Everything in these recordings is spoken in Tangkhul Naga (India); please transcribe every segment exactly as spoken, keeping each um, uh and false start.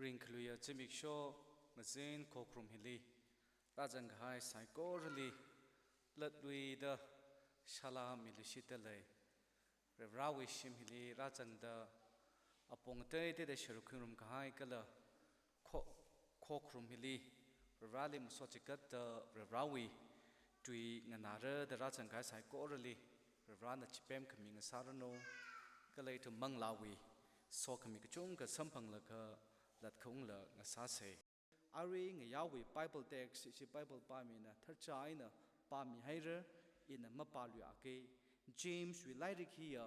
Ringkhaluiya zimiksho ngazin khokharum hili rāzang kahai saikorali latluida salām miluishitda lei. Varivarāwui shim hili rāzangda apong ateiteida sharuk khuingarum kahai kala kho-, khokharum hili Varivarāli masot chigatda Varivarāwui tui nganāra da rāzang kahai saikorali Varivarāna chipemkhami ngasāranu. Kala ithum manglāwui sokhami kachungkha samphanglaga latkhaungla ngasāsei. Arui ngayāwui Bible text ishi Bible pāmina tharcha eina pāmihaira, ina mapāluiakei. James wui lairik hiya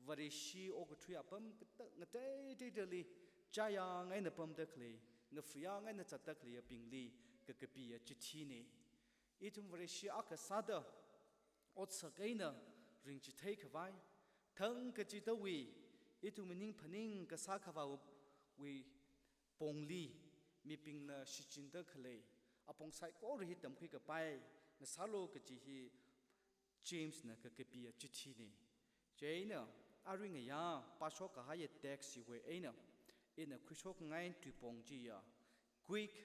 Vareshi okathui apam kata-, ngateiteidali chāyang eina pamda khalei, ngafuyang eina zatda khaleiyabingli kakapiya chithina. Ithum Vareshi akha sāda otsak eina ringchithei khavai, thang kachidawui ithum ning phaning kasā khavāwui pongli mibingna shichinda khalei apong saikora hi tamkhui kapai ngasālu kaji hi James na kakapiya chithina. Chieina arui ngayā pāshok kahaiya text hiwui eina ina khuishokngai tuipong chiya quick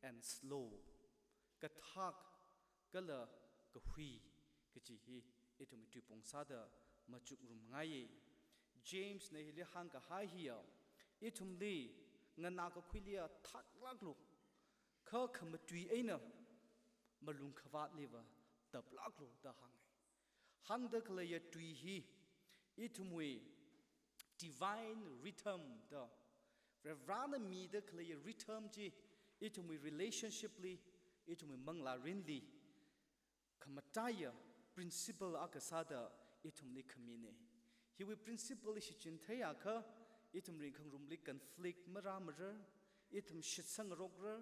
and slow, kathak kala kahui kaji hi ithum tuipong sāda machukngarumngaiya. James na hili hāngkahai hiya ithumli nganākakhuiliya thaklāklu, kha khamatui eina malung khavātliva taplāklu da hānga. Hāngda khaleiya tui hi ithumwui divine rhythm da, Varivarāna mida khaleiya rhythm chi ithumwui relationship li, ithumwui manglārinli khamataiya principle akha sāda ithumli khamina. Hiwui principle hi shichintheiakha ithum ringkhangarumli conflict marāmara, ithum shitsangngarokra,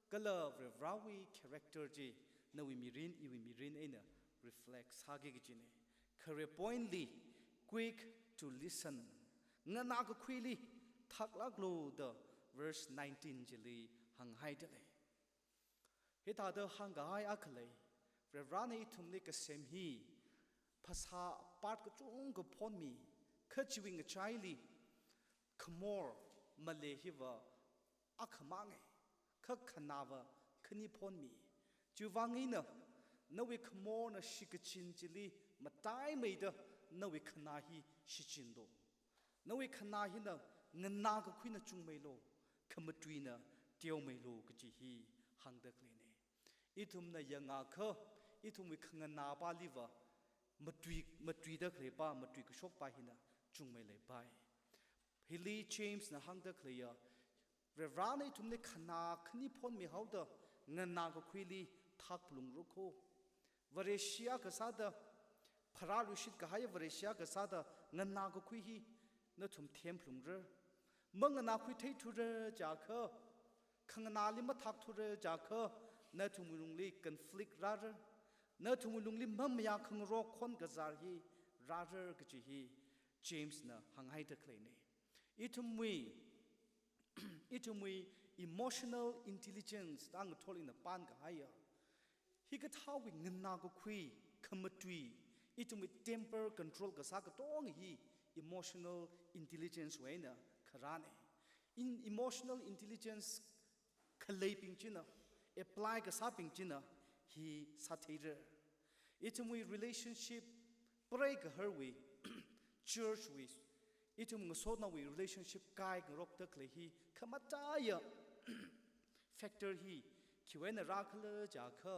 kala Varivarāwui character chi nawui mirin, iwui mirin eina reflect sāki kajina. Khare point li, quick to listen, nganākakhuili thaklāklu da verse nineteen chili hānghaida lei. Hithāda hāngkahai akha lei, Varivarāna ithumli kasem hi phasā part kachungkha phonmi, kha chiwui ngachaili khamor malei hiva akhamangna, kha khanāva khani phonmi. Chiwuivang eina nawui khamorna shikachin chili mataimeida nawui khanā hi shichinlu. Nawui khanā hina nganākakhuina chungmeilu, khamatuina teomeilu kaji hi hāngda khaleina. Ithumna yangakha ithumwui khanganāpaliva matui, matuida khaleipa, matui kashokpa hina chungmeileipai. Hili James na hāngda khaleiya, Varivarāna ithumli khanā khani phonmihaoda nganākakhuili thakphalungra kho. Vareshi akha sāda, pharāluishit kahai Vareshi akha sāda nganākakhui hi nathum themphalungra. Manganākhuitheithura jiakha, khanganāli mathakthura jiakha, nathumwui lungli conflict rāra, nathumwui lungli mamayā khangarok khon kazār hi rāra kaji hi James na hānghaida khaleina. Ithumwui, ithumwui emotional intelligence da ngathor ina pānkahaiya, hikathāwui nganākakhui, khamatui, ithumwui temper control kasā katonga hi emotional intelligence wui eina kharāna. In emotional intelligence khaleibing china, apply kasābing china hi sātheira. Ithumwui relationship, preigaharwui, church wui, ithum ngasotnaowui relationship kai ngarokda khalei hi khamataiya factor hi khiwui eina rākhala jiakha,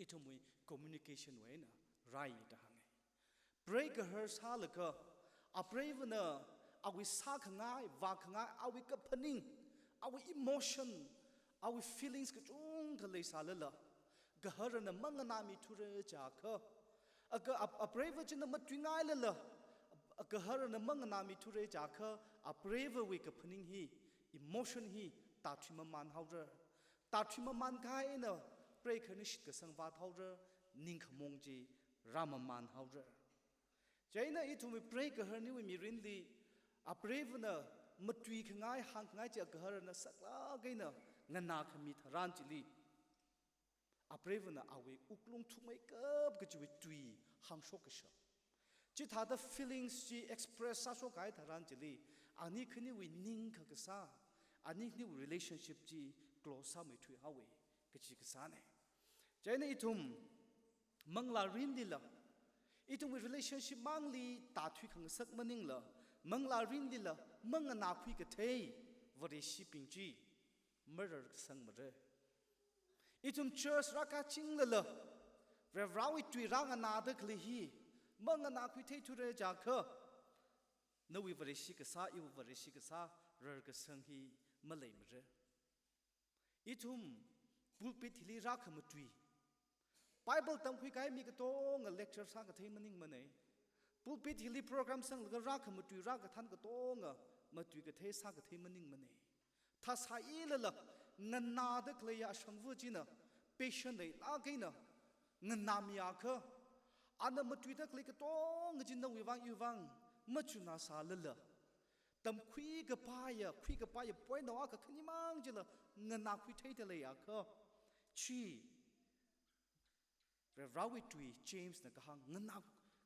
ithumwui communication wui eina rāi da hānga. Preigahar sālaga, apreivana awui sākhangai, vākhangai, awui kaphaning, awui emotion, awui feelings kachungkha leisālala, gaharana manganāmithura jiakha, aga ap-, apreiva china matuingailala, gaharana manganāmithura jiakha, apreivawui kaphaning hi, emotion hi tāthuimamānhaora. Tāthuimamānkahai eina preigaharna shitkasang vāthaora, ningkhamong chi rāmamānhaora. Chieina ithumwui preigaharniwui mirinli, apreivana matuikhangai hāngkhangai chi agaharana saklāk eina nganākhami tharan chili, apreivana awui wuklung thukmeikap kachiwui tui hāngshok kashap. Chithāda feelings chi express sāshokkahai tharan chili, ani khaniwui ning kakasā, Ani khaniwui relationship chi close sāmeithui haowa kachi kasāna. Chieina ithum manglā mirinlila, ithumwui relationship mangli tāthui khangasak maningla, manglā mirinlila manganākhui kathei Vareshibing chi mararkasang mara. Ithum church rākachinglala, Varivarāwui tui rānganāda khalei hi manganākhui theithura jiakha, nawui Vareshi kasā, iwui Vareshi kasā rarkasang hi maleimara. Ithum pulpit hili rākhamatui, Bible tamkhui kahai mi katonga lecture sākathei maningmana. Pulpit hili program sanglaga rākhamatui, rākathān katonga matui kathei sākathei maningmana. Thāsāilala, nganāda khaleiya ashangva china patient leilāk eina nganāmiakha, ana matuida khalei katonga chi nawui vang iwui vang machunā sālala, tamkhui kapaiya, khui kapaiya point nao akha khanimang chila nganākhui theida leiakha, chi Varivarāwui tui James na kahāng, nganā,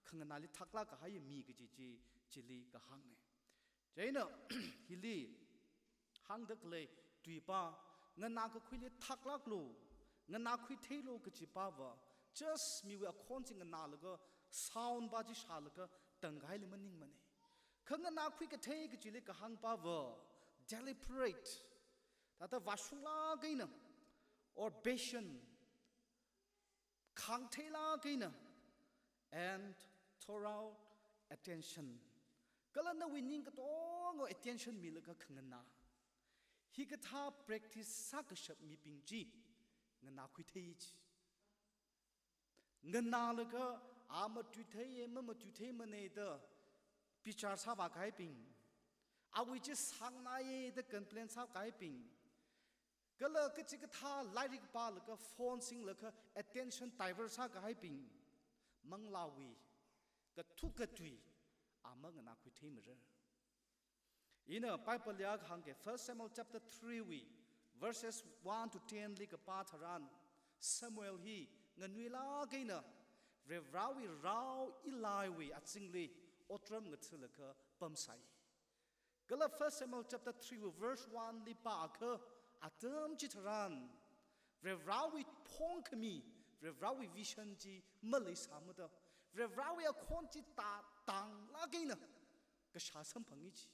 khanganāli thaklāk kahaiya mi kaji chi, chili kahāngna. Chieina hili hāngda khalei tuipā, nganākakhuili thaklāklu, nganākhui theilu kachipāva, just miwui akhon chi nganālaga, sound pā chi shālaga tangkahaili maningmana. Kha nganākhui kathei kachili kahāngpāva, deliberate, thāda vāshunglāk eina, or patient, khāngtheilāk eina, and thorough attention. Kala nawui ning katonga attention milaga khanganā. Hikathā practice sākashap mibing chi nganākhui thei chi. Nganālaga, a matui theiya, mamatui theimana da bichar sāvā kahaibing, awui chi sāngnaiya da complain sākahaibing, kala kachikathā lairik pālaga phone singlaga attention divert sākahaibing, manglāwui kathuk katui a manganākhui theimara. Ina Bible li akha hāngka, First Samuel chapter three wui verses one to ten li kapā tharan, Samuel hi nganuilāk eina Varivarāwui rao Eliwui azingli otram ngathalaga pamsai. Kala First Samuel chapter three wui verse one li pāakha, atam chitharan Varivarāwui phongkhami, Varivarāwui vision chi maleisāmada, Varivarāwui akhon chi tā, tānglāk eina kashā samphanga chi.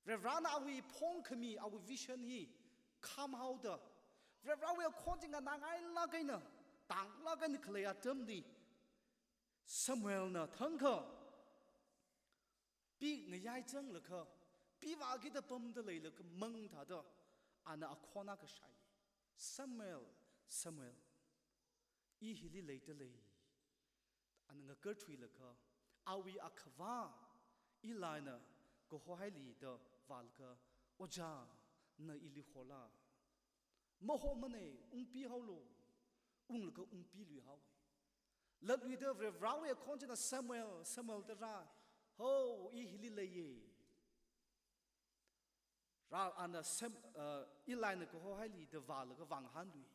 Varivarāna awui phongkhami, awui vision hi khamhaoda, Varivarāwui akhon chi nganāngailāk eina, tānglāk eina khalei atamli, Samuelna thangkha pi ngayai zanglaga, pi vākida pamda leilaga mang thāda, ana akhon akha shāi. "Samuel, Samuel, I hili leida lei." Ana ngakarthuilaga, awui akhavā Elina kahohaili da vālaga, "Ojā, na ili hola?" "Mahomana, ungpihaolu," unglaga ungpiluihaowa. Latluida Varivarāwui akhon china, "Samuel, Samuel," da rā, "Ho, I hili leiya." Rā ana Sam-, uh, Elina kahohaili da vālaga vāngahānlui.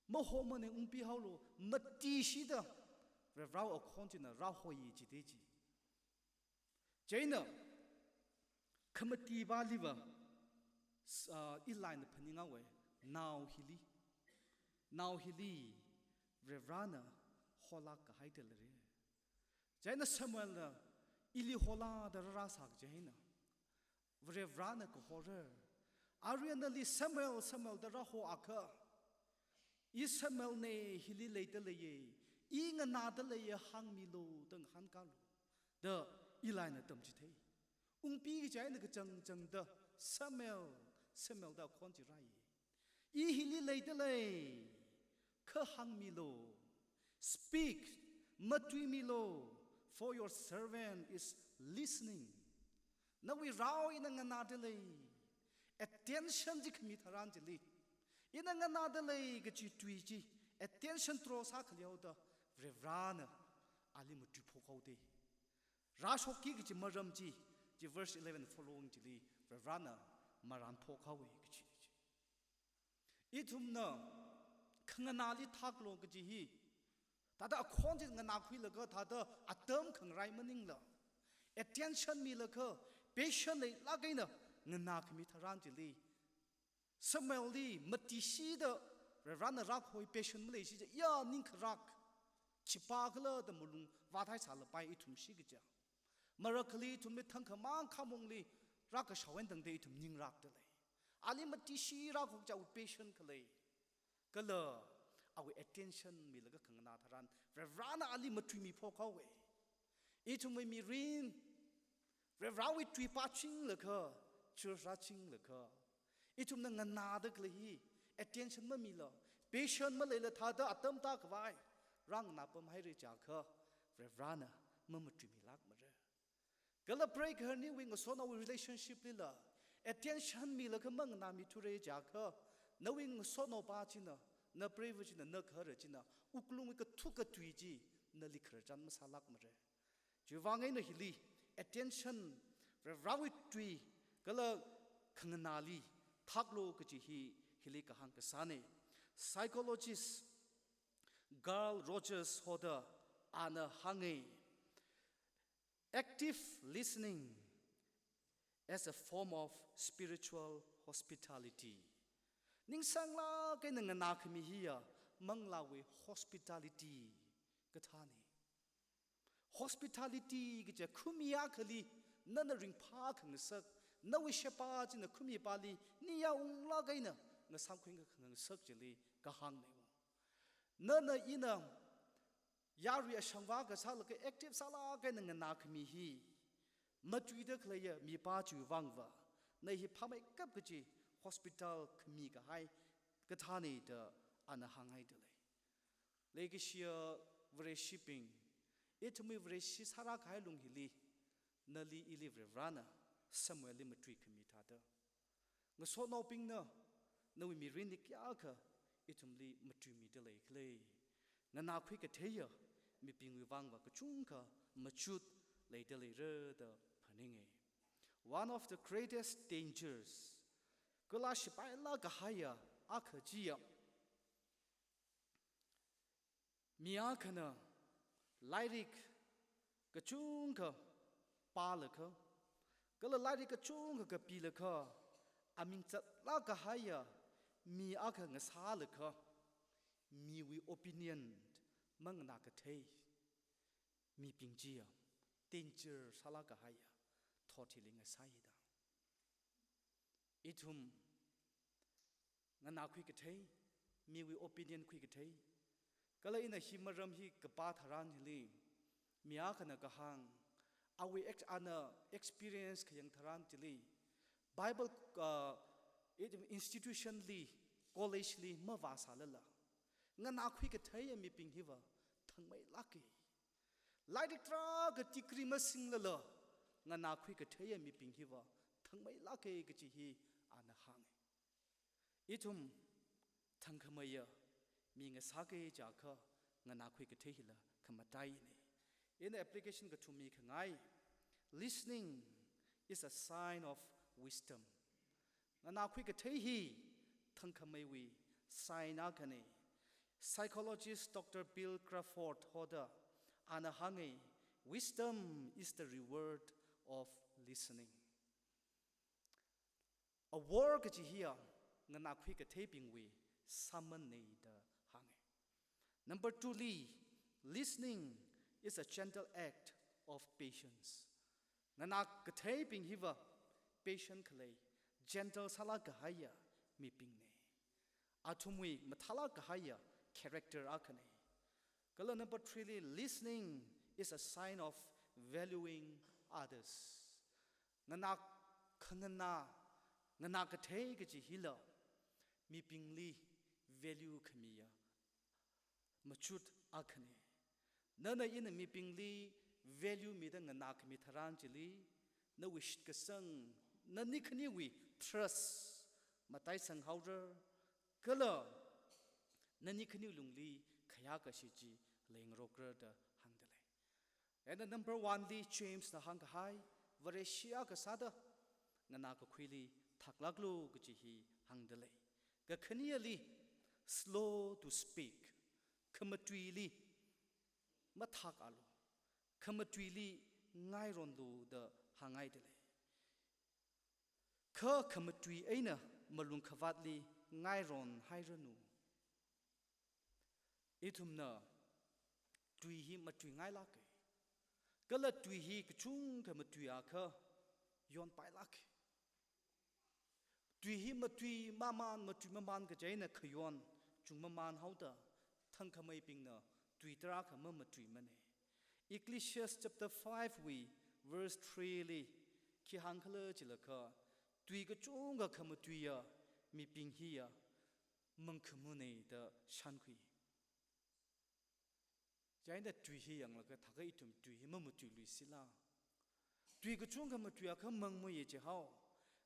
"Mahomana, ungpihaolu," matishida Varivarāwui akhon china rāhoiya chida chi. Chieina khamati pāliva, s-, ah, Elina phaninga we, "Nao hili, nao hili Varivarāna holāk kahaida leira." Chieina Samuelna, "Ili hola?" da rārāsā kaji eina, "Varivarāna kahora. Arui nali Samuel, Samuel da rāhoakha, 'I Samuelna, hili leida leiya, I nganāda leiya hāngmilu,' da ngahānkālu," da Elina tamchithei. Ungpi kaji eina kachangchangda, "Samuel, Samuel," da akhon chi rāi. "I hili leida lei, kha hāngmilu. Speak, matuimilu, for your servant is listening." Nawui rao ina nganāda lei. Attention chi khami tharan chili, "Ina nganāda lei," kachi tui chi, attention draw sākhaleoda, Varivarāna ali matuiphok haoda. Rāshokki kachi maram chi, chi verse eleven following chili, Varivarāna marānphok haowa kachi chi. Ithumna khanganāli thaklu kaji hi, thāda akhon chi nganākhuilaga, thāda atam khangarai maningla, attention milaga, patient leilāk eina nganākhami tharan chili, Samuelli matishida Varivarana rākahoi patient maleishiya, ya ning kharak, khipākhala da malung vāthai sālapai ithum shikaja. Marakhali ithumli thangkhamang khamongli rākashao eina tangda ithum ning rakdalei. Ali matishi rākahok chiya patient khalei. Kala awui attention milaga khanganā tharan, Varivarana ali matuimi phokhaowe. Ithumwui mirin, Varivarawui tui pāchinglaga, church rāchinglaga, ithumna nganāda khalei hi, attention mamila, patient maleila thāda atam tākhavai rānganāpamhaira chiakha, Varivarana mamatuimilākmara. Kala preigahar aniwui ngasotnaowui relationship lila, attention milaga manganāmithura chiakha, nawui ngasotnaopa china, na preiva china, na gahara china, wuklungwui kathuka tui chi nali khararchan masālākmara. Chiwuivang eina hili, attention, Varivarawui tui, kala khanganāli thaklu kaji hi, hili kahāng kasāne. Psychologist Carl Rogers hoda ana hānge, active listening as a form of spiritual hospitality. Ningsānglāk eina nganākhami hiya manglāwui hospitality kathāne. Hospitality kaja khami akhali nana ringphā khangasak, nawui sheba china khamipali niya unglāk eina ngasāmkhui khangasak chili kahāngne. Nana ina yarui ashangva kasālaga active sālāk eina nganākhami hi, matuida khaleiya mipā chiwui vangva, na hi phāmeikap kaji hospital khami kahai kathāne da ana hānghaidalei. Leikashiya Vareshibing, ithumwui Vareshi sārākahai lung hili, nali ili Varivarana Samuelli matuikhami thāda. Ngasotnaobingna nawui mirinli kayākha ithumli matuimidalei khala. Nganākhui katheiya mibingwui vangva kachungkha machut leidaleira da phaninge. One of the greatest dangers, kala shipailāk kahaiya akha chiya, mi akhana lairik kachungkha pālaga, kala lairik kachungkha kapilaga, aming zatlāk kahaiya mi akha ngasālaga, miwui opinion manganā kathei mibing chiya, danger sālāk kahaiya thot hili ngasāida. Ithum nganākhui kathei, miwui opinion khui kathei. Kala ina hi maram hi kapā tharan hili, mi akhana kahāng, awui ex-, ana experience khayang tharan chili, Bible, uh, it-, institution li, college li mavāsālala, nganākhui katheiya mibing hiva thangmeilāke. Lairik tarākha degree masinglala, nganākhui katheiya mibing hiva thangmeilāke kaji hi ana hānge. Ithum thangkhameiya mi ngasāke chiakha, nganākhui kathei hila khamataine. Ina application kathum mikhangai. Listening is a sign of wisdom. Nganākhui kathei hi thangkhameiwui sign akhane. Psychologist Doctor Bill Crawford hoda ana hānge, "Wisdom is the reward of listening." Awor kaji hiya nganākhui katheibingwui sāmanne da hānge. Number two li, listening is a gentle act of patience. Nganā katheibing hiva patient khalei, gentle sālāk kahaiya mibingne. Athumwui mathālāk kahaiya character akhane. Kala number three li, listening is a sign of valuing others. Nganā khanganā, nganā kathei kaji hila mibingli value khamiya machut akhane. Nana ina mibingli value mida nganākhami tharan chili, nawui shitkasang, nani khaniwui trust mataisanghaora, kala nani khani lungli khayākashi chi leingarokra da hāngdalei. And the number one li James na hāngkahai, Vareshi akha sāda nganā kakhuili thaklāklu kaji hi hāngdalei. Kakhaneli, slow to speak, khamatuili mathakalu, khamatuili ngaironlu da hānghaidalei. Kha khamatui eina malung khavātli ngairon hairanu. Ithumna tui hi matuingailāka. Kala tui hi kachungkha matuiakha yonpailāka. Tui hi matui mamān, matui mamān kaji eina khayon chungmamān haoda, thangkhameibingna tui tarākha mamatuimana. Ecclesiastes chapter five wui verse three li khi hāngkhala chilakha, tui kachungkha khamatuiya mibing hiya mangkhamuna da shānkhui. Chieina tui hi yanglaga thākha ithum tui hi mamatuiluisila. Tui kachungkha matuiakha mangmuiya jihao.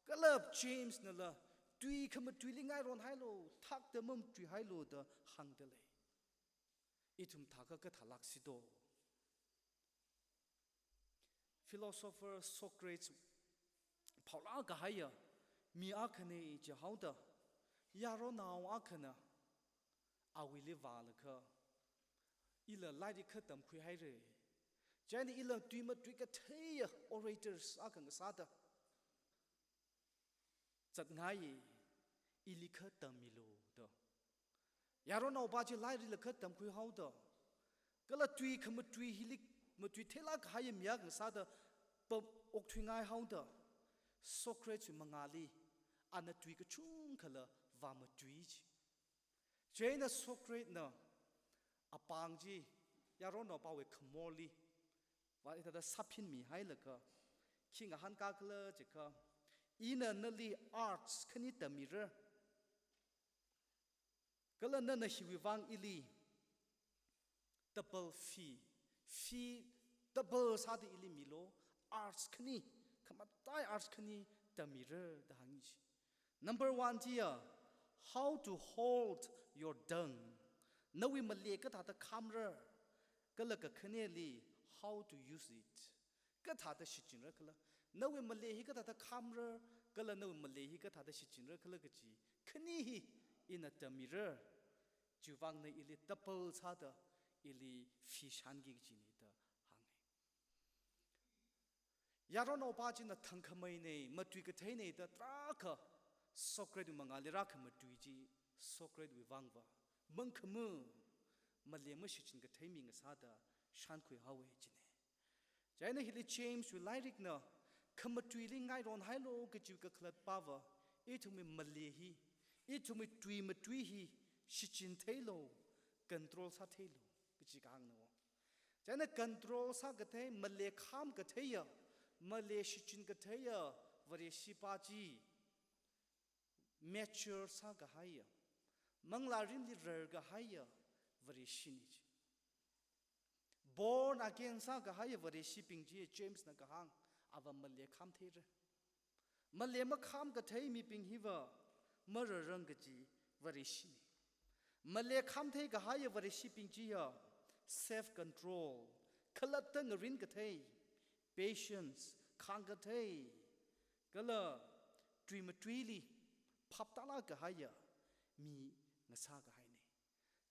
Kala James nala tui khamatuili ngairon hailu, thakta mamatui hailu da hāngdalei. Ithum thākha kathālāksido? Philosopher Socrates phaolāk kahaiya mi akhana jihaoda, yaronao akhana awuili vālaga, ila lairik kha tamkhui haira. Chieina ila tui matui katheiya orators akha ngasāda zatngai, ili kha tammilu da. Yaronaopa chi lairikla kha tamkhui haoda, kala tui khamatui hili matuitheilāk kahaiya mi akha ngasāda pa okthuingai haoda, Socrates mangāli ana tui kachungkhala vāmatui ji. Chieina Socrates na apāng chi yaronaopawui khamorli vāi thāda sāphinmi hailaga, khi ngahānkakhala jiakha, ina nali arts khani tammira. Kala nana hiwui vang ili double fee, fee double sāda ili milu, arts khani, khamatai arts khani tammira da hāngi ji. Number one chiya, how to hold your tongue. Nawui male kathāda khamra, kala kakhaneli, how to use it. Kathāda shichinra khala. Nawui male hi kathāda khamra, kala nawui male hi kathāda shichinra khala kaji khani hi ina tammira. Chiwui vang na ili double sāda ili fee shānki kajina da hānga. Yaronaopa china thangkhameina, matui katheina da tarākha Socrates mangāli rākhamatui chi, Socrates wui vangva mangkhamu, male mashichin kathei mi ngasāda shānkhui haowa jina. Chieina hili James wui lairikna, khamatuili ngairon hailu kaji kakhalatpava, ithumwui male hi, ithumwui tui matui hi shichin theilu, control sātheilu kaji kahāngna. Chieina control sākathei, male kham katheiya, male shichin katheiya Vareshipa chi mature sākahaiya, manglā mirinli rarkahaiya Vareshina ji. Born again sākahaiya Vareshibing chi James na kahāng, ava male kham theira. Male makham kathei mibing hiva mararrang kaji Vareshina. Male kham theikahaiya Vareshibing chiya self control, khalatta ngarin kathei, patience, khāng kathei, kala tui matuili phaptālāk kahaiya mi ngasākahaina.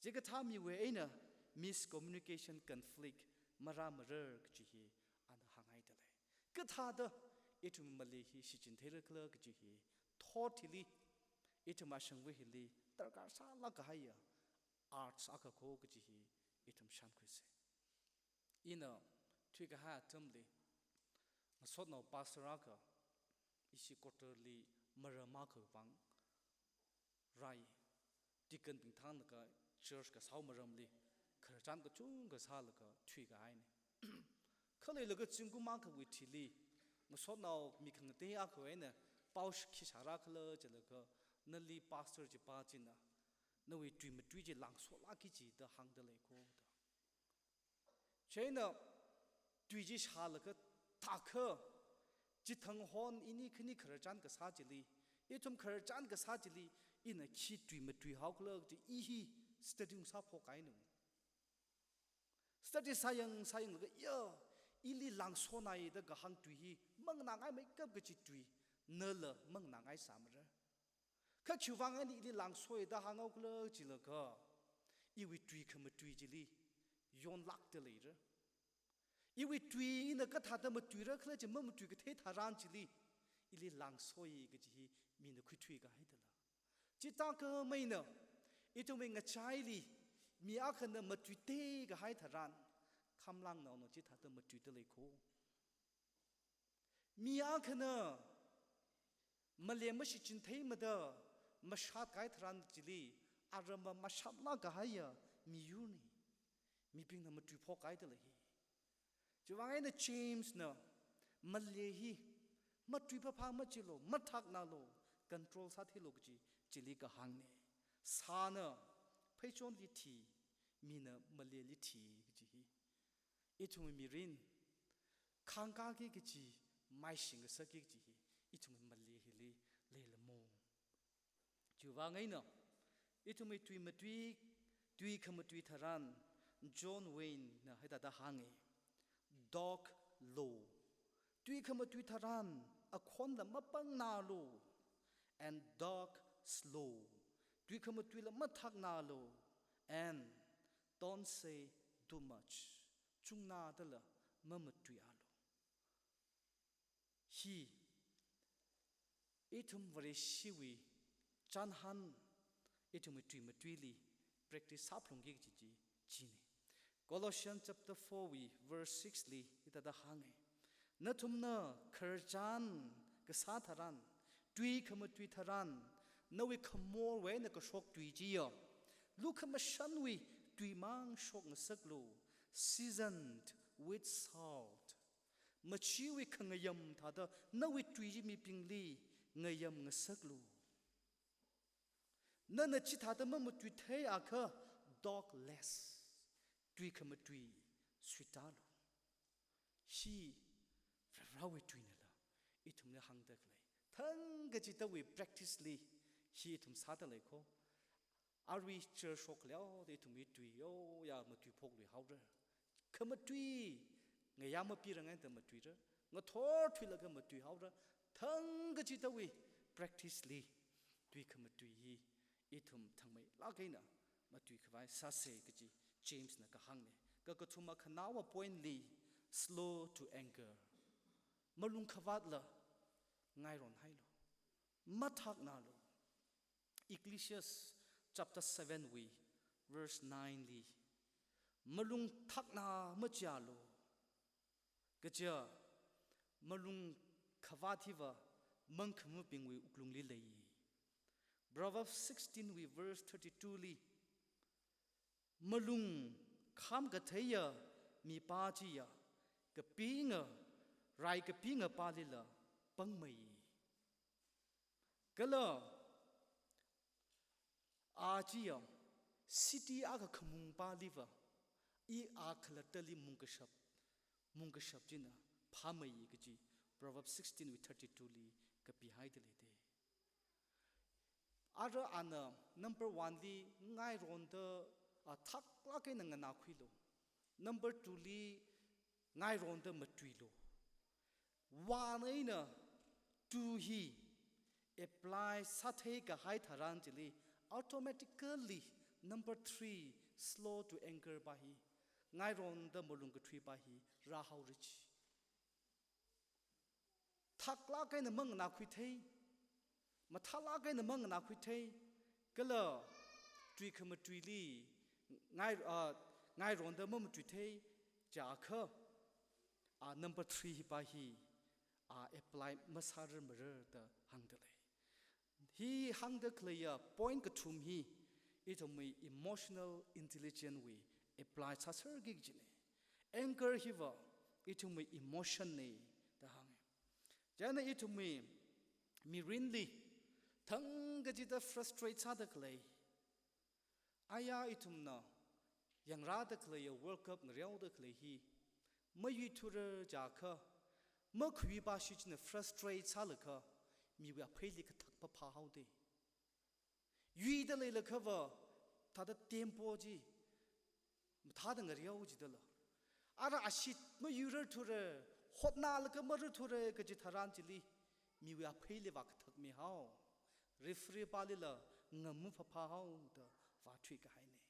Chikathā miwui eina miscommunication, conflict marāmarar kaji hi ana hānghaidalei. Kathāda ithum male hi shichin theira khala kaji hi thot hili, ithum ashangva hili darkar sālāk kahaiya arts akha kho kaji hi ithum shānkhuisa. Ina thuikahai atamli, ngasotnao pastor akha ishi quarter li maram akhawui vang rai, deacon bing thanglaga church kasā maramli khararchan kachungkha sālaga thuikahaina. Khaleilaga zingkum akhawui thili, ngasotnao mi khangatei akhawui eina pao sh-, khi shāra khala jilaga, nali pastor chipa china nawui tui matui chi langsolāki ji da hāngdalei kho da. Chieina tui chi shālaga thākha, chithang hon ini khani khararchan kasā chili, ithum khararchan kasā chili, ina khi tui matui haokhala kaji i hi study ungsāphok kahaina. Study sāyang sāyanglaga, ya, ili langsonai da kahāng tui hi manganāngaimeikap kaji tui, nala manganāngaisāmara. Kha khiwui vang eina ili langsoi da hānghaokhala jilaga, iwui tui khamatui chili yonlākda leira. Iwui tui ina kathāda matuira khala chi mamatui kathei tharan chili, ili langsoi kaji hi mina khuithuikahai dala. Chithākhameina, ithumwui ngachaili mi akhana matuitei kahai tharan, khamlangnaona chithāda matuida lei kho. Mi akhana male mashichin theimada mashat kahai tharan chili, arama mashatlāk kahaiya miyurna. Mibingna matuiphok kahai dala hi. Chiwuivang eina James na male hi matuiphāphā machilu, mathaknalu, control sātheilu kaji chili kahāngna. Sāna pheichonli thi, mina maleli thi kaji hi. Ithumwui mirin khāngkāki kaji, maishingasakki kaji hi ithumwui male hili leilamo. Chiwuivang eina, ithumwui tui matui, tui khamatui tharan, John Wayne na hithāda hānga, "Talk low." Tui khamatui tharan, akhonla mapangnalu, and talk slow. Tui khamatuila mathaknalu, and don't say too much. Chungnādala mamatuialu. Hi ithum Vareshiwui chānhān, ithumwui tui matuili practice sāphalungki kaji chi, china. Colossians chapter four wui verse six li hithāda hānga, "Nathumna khararchan kasā tharan, tui khamatui tharan, nawui khamorwui eina kashok tui chiya lukhamashanwui tuimang shokngasaklu, seasoned with salt." Machiwui khangayam thāda nawui tui chi mibingli ngayamngasaklu. Nana chithāda mamatuitheiakha, talk less. Tui khamatui suitālu. Hi Varivarāwui tuinala ithumli hāngda khalei. Thangkachidawui practice li hi ithum sāda lei kho. Arui church shokhaoda ithumwui tui, oh ya, matuiphokluihaora. Khamatui ngayā mapirangaida matuira. Ngathor thuilaga matuihaora. Thangkachidawui practice li tui khamatui hi ithum thangmeilāk eina matuikhavai sāsa kaji James na kahāngna. Kakathuma khanaowa point li, slow to anger. Malung khavātla ngaironhailu. Mathaknalu. Ecclesiastes chapter seven wui verse nine li, "Malung thakna machialu. Kaja malung khavāt hiva mangkhamabingwui wuklungli lei." Proverbs sixteen wui verse thirty-two li, "Malung kham katheiya mipā chiya kapinga, rai kapinga pālila pangmei. Kala a chiya city akha khamung pāliva, i a khalattali mungkashap, mungkashap china phāmei," kaji Proverbs sixteen wui thirty-two li kapihaida leida. Ara ana number one li ngaironda, a, thaklāk eina nganākhuilu. Number two li ngaironda matuilu. One eina two hi apply sāthei kahai tharan chili, automatically number three, slow to anger pa hi, ngaironda malung kathui pa hi rāhaora chi. Thaklāk eina manganākhuithei, mathālāk eina manganākhuithei, kala tui khamatuili ngai, ah, ngaironda mamatuithei chiakha, ah, number three hi pa hi, ah, apply masārar marar da hāngda lei. Hi hāngda khaleiya point kathum hi ithumwui emotional intelligence wui apply sāserki kajina. Anger hiva ithumwui emotion na da hānga. Chieina ithumwui mirinli thangkachida frustrate sāda khalei, aya ithumna yangrāda khaleiya World Cup ngareoda khalei hi mayuithura chiakha, makhuipashi china frustrate sālaga miwui apheili kathak phaphāhaoda. Yuida leilakhava, thāda tempo chi mathāda ngareo jidala. Ara ashi mayuirarthura, hotnalaga mararthura kaji tharan chili, miwui apheili vākathakmihao, referee palila ngam maphaphāhaoda vāthuikahaina.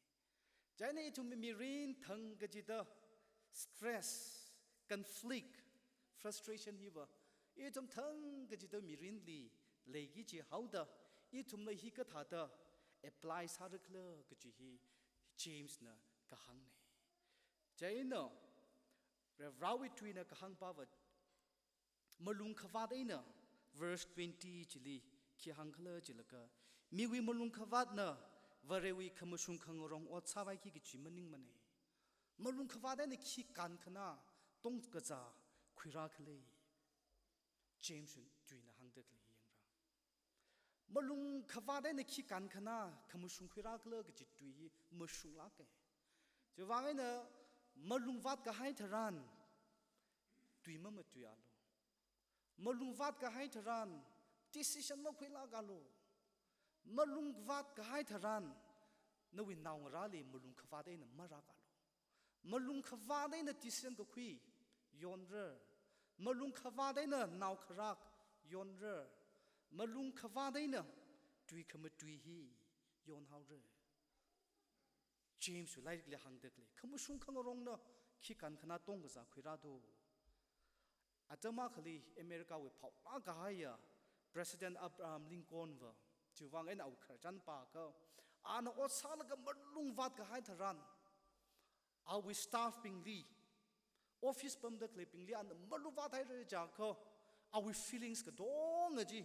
Chieina ithumwui mirin thangkachida stress, conflict, frustration hiva Ithum thang kachida mirinli leiki kaji haoda, ithumla hikathāda apply sāra khala kaji hi James na kahāngna. Chieina, Varivarāwui tuina kahāng pāva, malung khavāt eina, verse twenty chili khi hāng khala jilaga, miwui malung khavātna Varewui khamashung khangarong ot sāvaiki kaji maningmana. Malung khavāt eina khi kankhana tongkazā khuirā khala. James wui tuina hāngda khalei hi yangra. Malung khavāt eina khi kankhana khamashung khuirā khala kaji tui hi mashunglāka. Chiwuivang eina malung vātkahai tharan tui mamatuialu. Malung vātkahai tharan decision makhuilākalu. Malung vātkahai tharan nawui naongarāli malung khavāt eina marākalu. Malung khavāt eina decision kakhui yonra. Malung khavāt eina naokharāk yonra. Malung khavāt eina tui khamatui hi yonhaora. James wui lairikli hāngda khalei, khamashung khangarongna khi kankhana tongkazā khuirādo. Atam akhali America wui phaolāk kahaiya President Abraham Lincoln va, chiwuivang eina awui khararchan pākha, ana ot sālaga malung vātkahai tharan, awui staff bingli, office pamda khaleibingli ana malung vāthaira jiakha, awui feelings katonga chi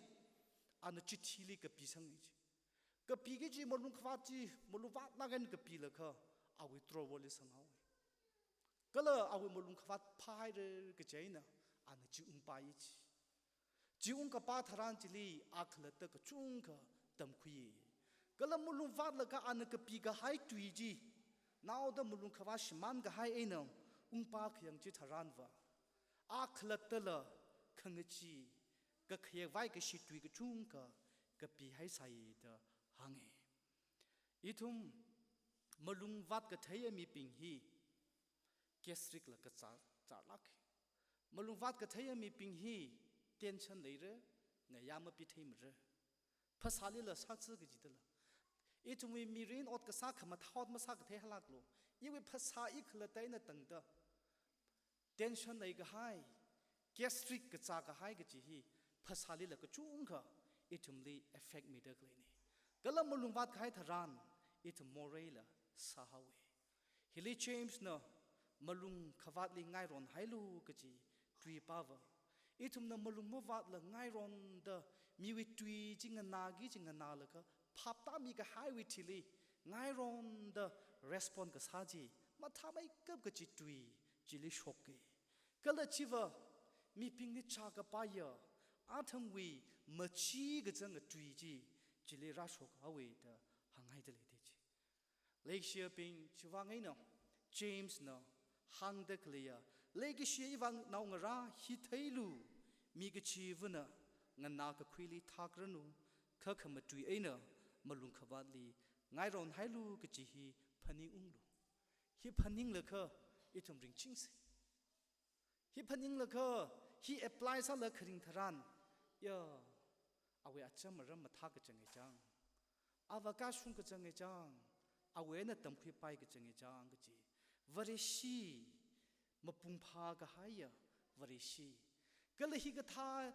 ana chithili kapisanga ji. Kapiki kaji malung khavāt chi, malung vātlāk eina kapilaga, awui throat li sanghaowa. Kala awui malung khavāt phāhaira kaji eina, ana chi ungpāya ji. Chi ungkapā tharan chili a khalatta kachungkha tamkhuiya. Kala malung vātlaga ana kapikahai tui chi, naoda malung khavāt shimānkahai eina ungpā khayang chitharanva, a khalattala khangachee, kakhayek vaikashi tui kachungkha kapihaisai da hānga. Ithum malung vātkatheiya mibing hi gastric la kachar, charlāka. Malung vātkatheiya mibing hi tension leira, ngayā mapitheimara. Phasālila sātsi kajidala. Ithumwui mirin ot kasā khamathā ot masākathei hailāklu. Iwui phasā i khalatta eina tangda tension leikahai, gastric kachākahai kaji hi phasālila kachungkha ithumli effect mida khaleina. Kala malung vātkahai tharan ithum moreila sāhaowa. Hili James na malung khavātli ngaironhailu kaji tui pāva, ithumna malung mavātla ngaironda miwui tui chi nganāki kaji nganālaga phaptāmikahaiwui thili ngaironda respond kasā chi mathāmeikap kaji tui chili shoka. Kala chiva mibingli chākapaiya athumwui machee kachanga tui chi chili rāshokhaowa da hānghaida leida ji. Leishiyabing, chiwuivang eina James na hāngda khaleiya, leikashiya ivānaongarā, hi theilu, mi kachivana nganākakhuili thakranu, kha khamatui eina malung khavātli ngaironhailu kaji hi phaningunglu. Hi phaninglaga ithum ringchingsa. Hi phaninglaga, hi apply sālaga kharing tharan, ya, awui acham aram mathā kachanga chang, ava kashung kachanga chang, awui eina tamkhuipai kachanga chang kaji, Vareshi, mapung phākahaiya Vareshi. Kala hikathā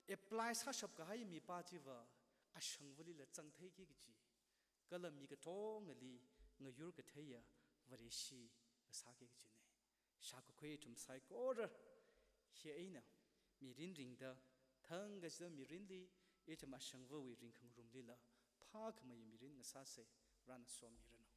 apply sāshapkahai mipā chiva ashangvalila zangtheiki kaji, kala mi katongali ngayur katheiya Vareshi ngasāki kajina. Shākakhui ithum saikora hi eina mirin ringda, thang kachida mirinli, ithum ashangvawui ringkhangarumlila phākhamei mirin ngasāsa, Varena somiranu.